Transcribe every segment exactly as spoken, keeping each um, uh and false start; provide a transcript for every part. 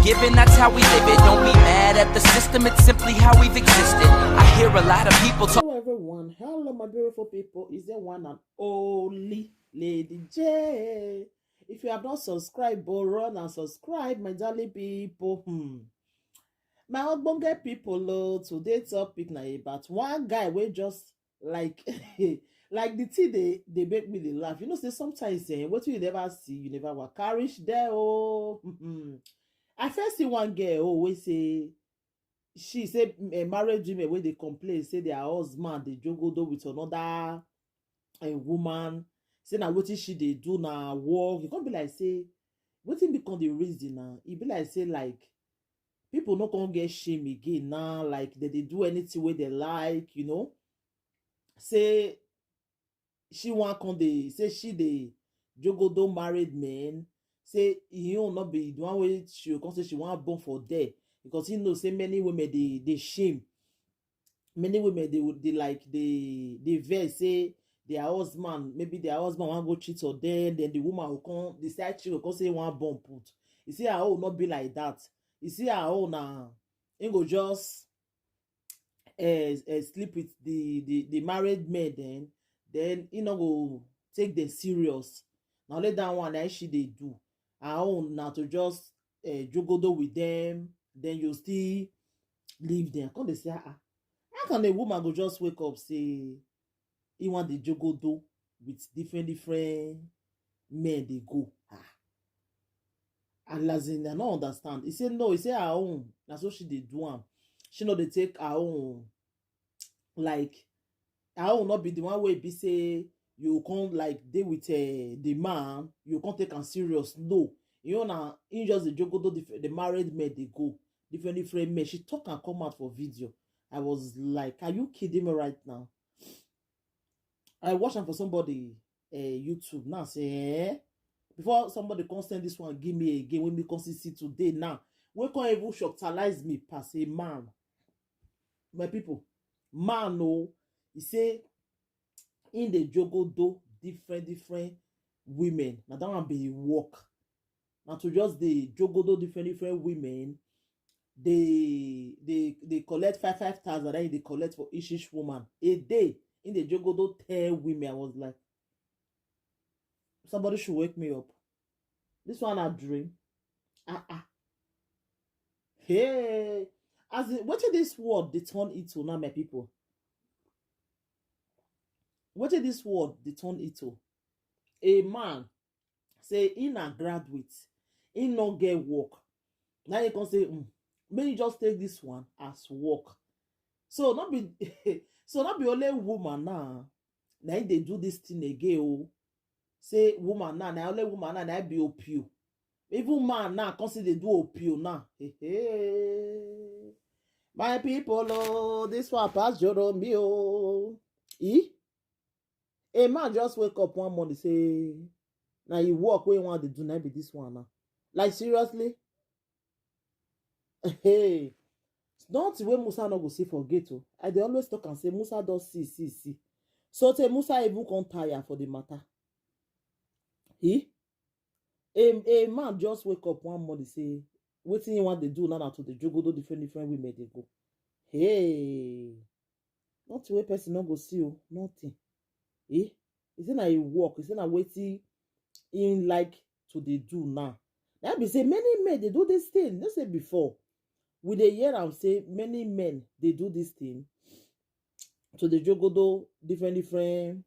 Given that's how we live it. Don't be mad at the system, it's simply how we've existed. I hear a lot of people talk. Hello, everyone. Hello, my beautiful people. Is there one and only Lady J? If you have not subscribed, go run and subscribe, my darling people. Hmm. My ogbonge people, oh, today topic na about one guy wey just like like the thing dey dey make me dey laugh. You know say sometimes eh, wetin you never see, you never waka reach there. Oh, I first see one girl oh wey say she say eh, married women wey dey complain say their husband dey jogodo with another eh, woman. Say na wetin she dey do na work. E come be like say wetin be come the reason na. E be like say like people no come get shame again now. Like they dey do anything wey they like, you know. Say she wan come dey say she dey jogodo married men. Say e own no be the one wey she go come say she wan born for there, because he know say many women dey dey shame. Many women dey dey like dey dey vex say their husband, maybe their husband wan go cheat on them, then the woman go come, the side chick go come say wan born put. You see her own no be like that. You see her own na he go just uh, uh, sleep with the, the the married men, then then he no go take them serious. Na only that one na she dey do. Her own na to just uh, jogodo with them, then you still leave them. Come dey say, ah, ah, how can a woman go just wake up say he want the jogodo with different different men dey go? Ah. And as in, I no understand. He say no, he say her own. Na so she dey do am. She no dey take her own like her own no be the one wey be say you come like dey with uh, the man, you come take am serious. No, you know na he just dey jogodo the, the married men dey go different different men. She talk and come out for video. I was like, are you kidding me right now? I watch am for somebody uh, YouTube now say eh? Before somebody come send this one give me again when me come see see today now. Wey come even shocktalize me pass a man. My people, man o, he say in the jogodo different different women. Na that one be him work. Na to just dey jogodo different different women. They they they collect five five thousand. Then they collect for each each woman a day. In the jogodo ten women. I was like, somebody should wake me up. This one a dream. Ah ah. Hey, as in, wetin this world dey turn into now, my people? Wetin this world dey turn into? A man say he na graduate, he no get work. Now he come say, mm, make you just take this one as work. So not be so not be only woman now. Now they do this thing again. Oh, say woman now, now only woman now, now be opio. Even man now, come see they do opio now. Hey, hey. My people, oh, this one pass Joro me, oh. E? A man just wake up one morning say, now you work where you want to do, now be this one now. Like seriously? Hey, nothing wey Musa no go see for gate o. I dey always talk and say Musa don see, see, see. So tey Musa even come tire for the matter. He, a, a man just wake up one morning say, wetin he want to do now na to dey jogodo different different women dey go. Hey, nothing wey person no go see o, nothing. Eh? He say na he work, he say na wetin he like to dey do now. That be say many men dey do this thing. No say before we dey hear am say many men dey do this thing to dey jogodo different different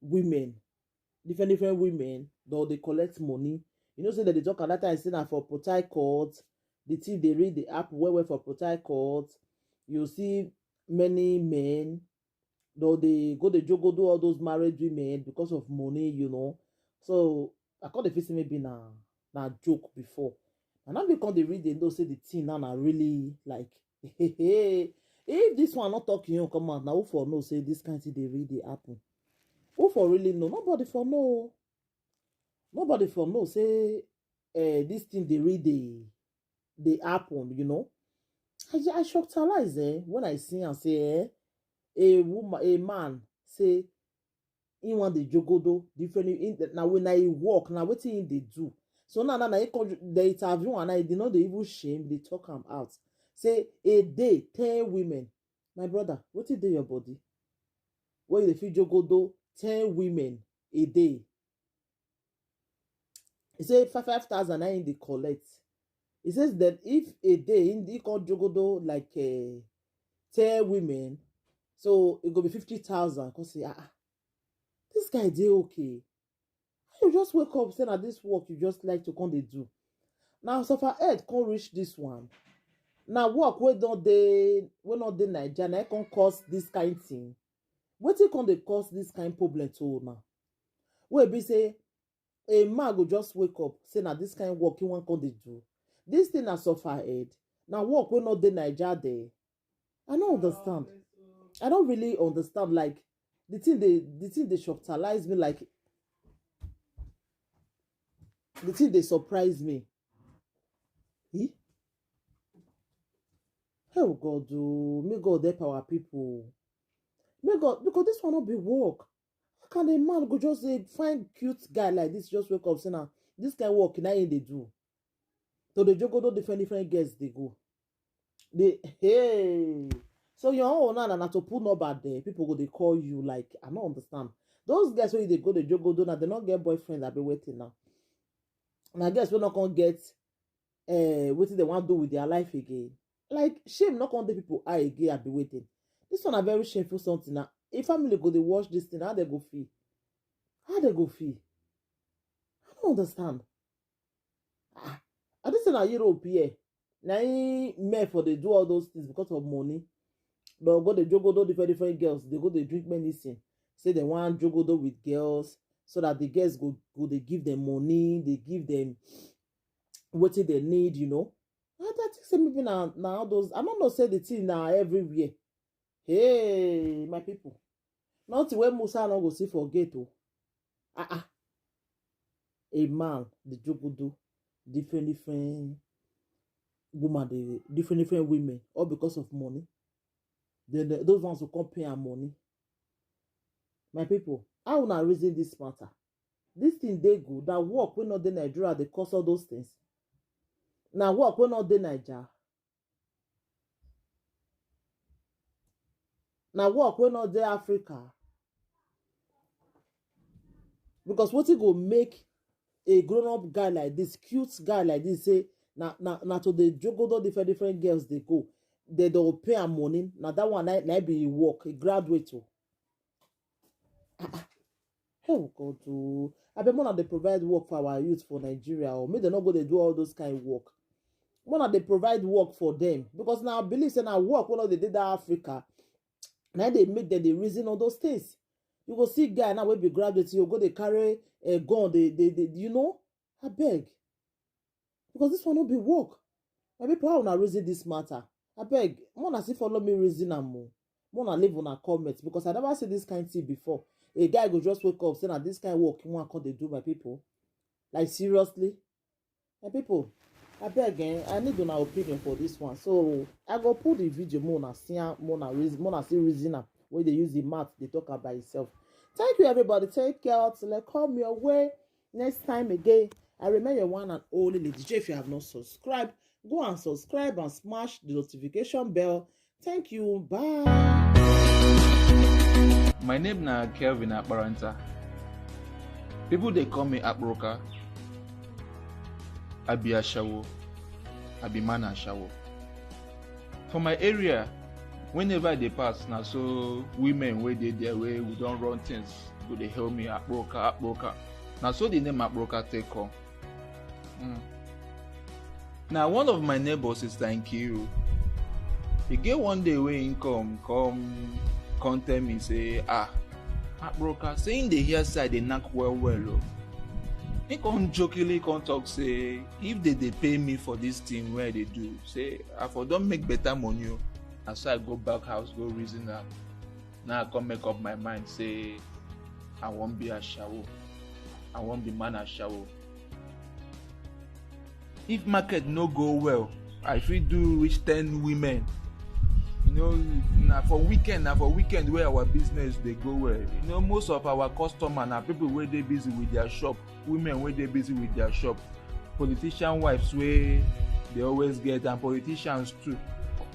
women, different different women, though they collect money. You know say that they talk another time say na for Port Harcourt, the thing they read the app well well for Port Harcourt. You see many men though they go dey jogodo all those married women because of money, you know. So I call the face maybe na na joke before. And now we come dey read, they know say the thing now na really like if this one not talking you come out now, who for know say this kind thing they read dey happen? Who for really know? Nobody for know. Nobody for know say uh, this thing they read dey dey happen, you know. I, I shocktalize eh, when I see and say eh, a woman, a man say he want the jogodo differently. Now when I work, now wetin he dey do? So now, now, now, he come, the interview, and I did not dey even shame, they talk am out. Say, a day, ten women. My brother, wetin dey your body? Where you dey fit jogodo ten women a day? He say five, five thousand na him dey collect. He says that if a day he, he come jogodo like, eh, ten women, so e go be fifty thousand. Come say, ah, ah, this guy dey okay. How you just wake up say na this work you just like to come dey do? Na suffer head come reach this one. Na work wey don dey, wey no dey Naija, na e come cause this kind thing. Wetin come dey cause this kind problem to una? Wey be say a man go just wake up say na this kind work he wan come dey do. This thing na suffer head. Na work wey no dey Naija there. I no understand. I don't really understand. Like, the thing dey, the thing dey shocktalize me. Like, the thing dey surprise me. Eh? Oh God, oh, may God help our people. May God, because this one no be work. How can a man go just dey find cute guy like this, just wake up say na this kind work na him dey do? To dey jogodo different different girls dey go. Dey, hey. So your own na, na, na to put number there. People go dey call you, like, I no understand. Those girls wey you dey go dey jogodo now, they no get boyfriend, I be waiting now. Na girls wey no come get, eh, wetin they wan do with their life again. Like, shame no come dey people eye again, I be waiting. This one na very shameful something. Na if family go dey watch this thing, how they go feel? How they go feel? I don't understand. Ah, I think say na Europe here. Na him men for dey do all those things because of money. They go dey jogodo different different girls. They go dey drink medicine. Say they wan jogodo with girls so that the girls go, go dey give them money, they give them wetin they need, you know. I, I think say maybe na, na all those. I don't know say the thing na everywhere. Hey, my people. Nothing wey Musa no go see for gate o. Ah, ah. A man dey jogodo different different woman, dey different different women, all because of money. Then the, those ones will come pay am money. My people, how una reason this matter? This thing dey good. Na work wey no dey Nigeria dey cause all those things. Na work wey no dey Naija. Na work wey no dey Africa. Because wetin go make a grown up guy like this, cute guy like this, say na, na, na to dey jogodo different different girls dey go, they dey pay am money. Na that one na, na be him work. He graduate o. Ah, ah. Oh God, oh. I bet more dey provide work for our youth for Nigeria, or make they no go dey do all those kind work. More dey provide work for them, because now I believe say na work wey no dey dey that Africa, na dey make them dey reason all those things. You go see guy now wey be graduate, you go dey carry a gun, they, they, they, you know, I beg. Because this one no be work. My people, how una reason this matter? I beg, more una still follow me reason am o. More una leave una comment, because I never see this kind thing before. A guy go just wake up say na this kind work he wan come dey do, my people. Like, seriously? My people, I beg, eh, I need una opinion for this one. So I go put the video, more una see am, more una reason, more una see reason am, wey dey use the math dey talk am by himself. Thank you, everybody. Take care. Till I come your way next time again. I remain your one and only Lady J. If you have not subscribed, go and subscribe and smash the notification bell. Thank you. Bye. My name na Kelvin Akparanta. People dey call me Akproka. I be Ashawo. I be man Ashawo. For my area, whenever I dey pass, na so women wey dey there wey we don run things go dey hail me Akproka, Akproka. Na so the name Akproka take come. Mm. Now, one of my neighbors is Nkiru. He get one day wey he come, come, come tell me say, ah, Akproka, say him dey hear say I dey knack well well o. He come jokingly come talk say if they dey pay me for this thing wey I dey do, say I for don make better money o. Na so I go back house go reason am. Now I come make up my mind say I wan be Ashawo. I wan be man Ashawo. If market no go well, I fit do reach ten women. You know, na for weekend, na for weekend wey our business dey go well. You know, most of our customer na people wey dey busy with their shop, women wey dey busy with their shop. politician wives wey dey always get, and politicians too.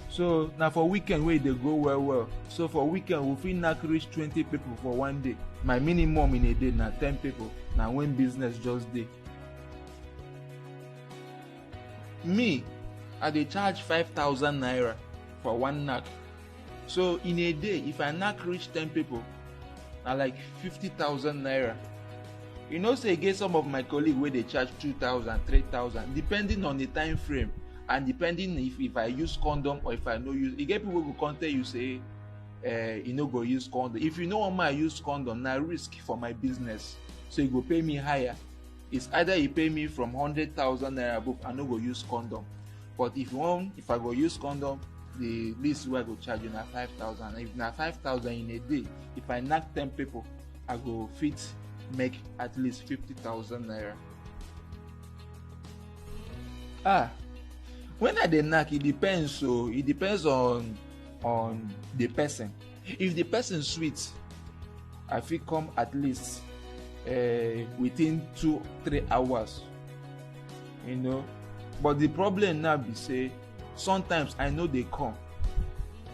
So na for weekend wey e dey go well well. So for weekend, we fit knack reach twenty people for one day. My minimum in a day na ten people. Na when business just dey. Me, I dey charge five thousand naira for one knack. So in a day, if I knack reach ten people, na like fifty thousand naira. You know say e get some of my colleague wey dey charge two thousand, three thousand, depending on the time frame and depending if, if I use condom or if I no use. E get people wey go come tell you say, eh, you no go use condom. If you no want make I use condom, na risk for my business. So you go pay me higher. It's either you pay me from hundred thousand naira above, I no go use condom. But if you want, if I go use condom, the least wey I go charge you na five thousand. If na five thousand in a day, if I knack ten people, I go fit make at least fifty thousand naira. Ah, when I dey knack, it depends. So it depends on on the person. If the person sweet, I fit come at least uh, within two, three hours. You know, but the problem now be say sometimes I no dey come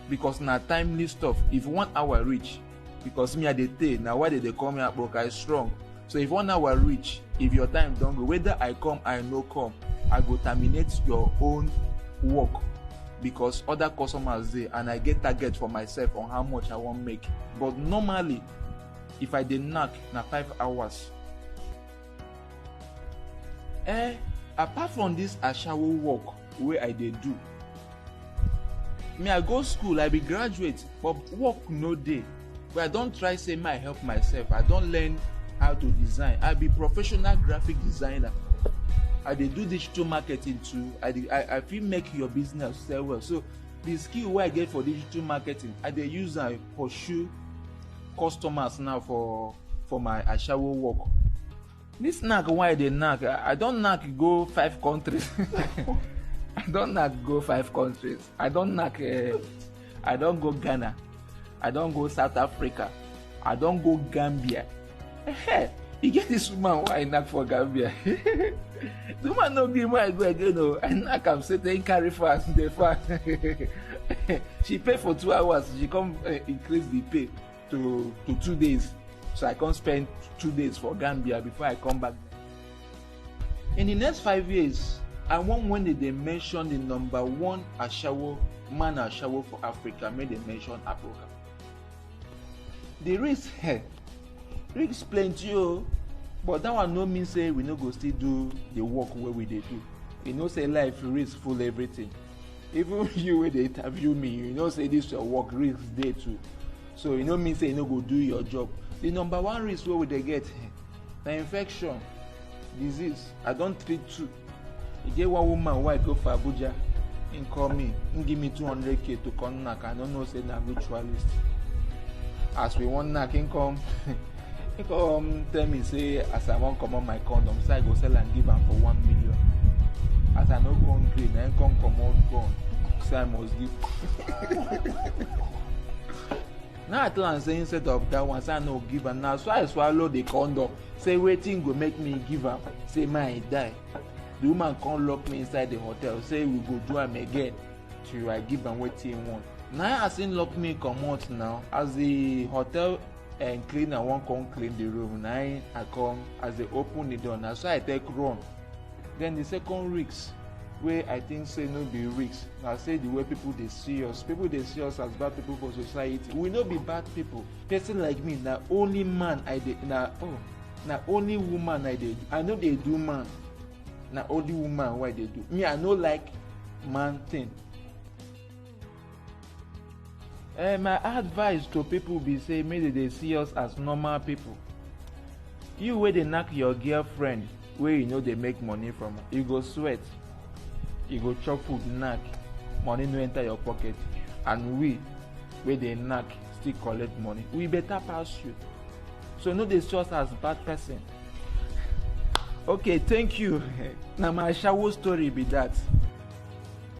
because na timely stuff. If one hour reach, because me I dey tey, na why dem dey call me Akpoka, I strong. So if one hour reach, if your time don go, whether I come, I no come, I go terminate your own work because other customers dey and I get target for myself on how much I wan make. But normally, if I dey knack, na five hours. Eh, apart from this ashawo work wey I dey do, me I go school, I be graduate, but work no dey. But I don try say make I help myself. I don learn how to design. I be professional graphic designer. I dey do digital marketing too. I dey, I, I fit make your business sell well. So the skill wey I get for digital marketing, I dey use am pursue customers now for for my ashawo work. This knack wey I dey knack, I, I don knack go five countries. I don knack go five countries. I don knack. Uh, I don go Ghana. I don go South Africa. I don go Gambia. Hey, you get this woman wey I knack for Gambia. The woman no gree make I go again. Oh, I knack am say thank carry fast, dey fast. She pay for two hours. She come uh, increase the pay to to two days, so I come spend two days for Gambia before I come back. In the next five years, I want when they, they mention the number one ashawo, man ashawo for Africa, make they mention Africa. The risk here, risk plenty, oh, but that one no mean say we no go still do the work where we dey do. You know say life risk full everything. Even you wey dey interview me, you know say this your work risk dey too. So e no mean say you no go do your job. The number one risk wey we dey get eh, na infection, disease. I don treat two. E get one woman wey I go for Abuja, im call me, im give me two hundred k to come knack. I no know say na ritualist. As we wan knack, im come, im come tell me say as I wan comot my condom, say I go sell am give am for one million. As I no come gree, na im come comot gun, say I must give. Now I tell am say instead of that one, say I no give am. Na so I swallow the condom. Say wetin go make me give am. Say make I die. The woman come lock me inside the hotel. Say we go do am again till I give am wetin he want. Na as he lock me comot now, as the hotel and cleaner wan come clean the room, na I come, as they open the door, na so I take run. Then the second risk wey I think say no be risk, na say the way people dey see us. People dey see us as bad people for society. We no be bad people. Person like me, na only man I dey, na oh, na only woman I dey. I no dey do man. Na only woman wey I dey do. Me, I no like man thing. Eh, my advice to people be say make they dey see us as normal people. You wey dey knack your girlfriend wey you no dey make money from, you go sweat, you go chop food knack, money no enter your pocket, and we wey dey knack still collect money, we better pass you. So no dey see us as bad person. Okay, thank you. Na my ashawo story be that.